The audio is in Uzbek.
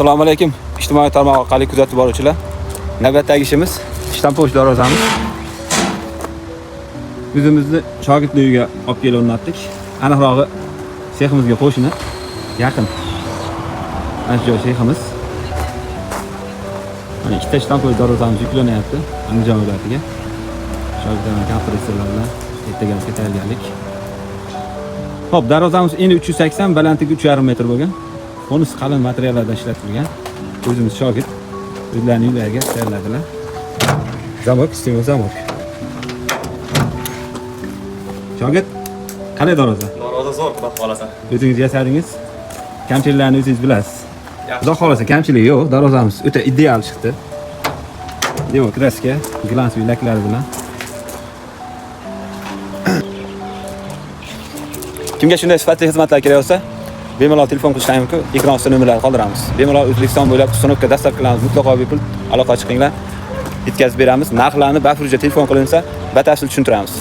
Assalomu alaykum, ijtimoiy tarmoq orqali kuzatib boruvchilar. Navbatdagi ishimiz shtampovchi darvozamiz. O'zimizni shogirdni uyiga olib kelib o'rnatdik. Aniqrog'i, seximizga qo'shni, yaqin. Mana shu joy seximiz. Mana ikkita shtampovchi darvozamiz yuklanyapti Andijon viloyatiga. Shogirdlar kompressorlar bilan ertaga tayyorgarlik. Xo'p, darvozamiz eni 380, balandligi 3,5 metr bo'lgan. Konus qalin materiallardan ishlatilgan. O'zimiz shogird o'zlarining uylariga tayyorladilar. Замок, sistema замок. Shogird, qalay darvoza? Darvoza zo'r, xudo xohlasa. O'zingiz yasadingiz. Kamchiliklarni o'zingiz bilasiz. Yaxshi. Xudo xohlasa, kamchiligi yo'q. Darvozamiz o'ta ideal chiqdi. Demak, краска, глянцевый laklari bilan. Kimga shunday sifatli xizmatlar kerak bo'lsa, bemalol telefon qilishlari mumkin. Ekran ustida nomerlarni qoldiramiz. Bemalol O'zbekiston bo'ylab установка, доставка qilamiz. Mutlaqo bepul aloqa chiqinglar. Yetkazib beramiz. Narxlarni bafurja telefon qilinsa, batafsil tushuntiramiz.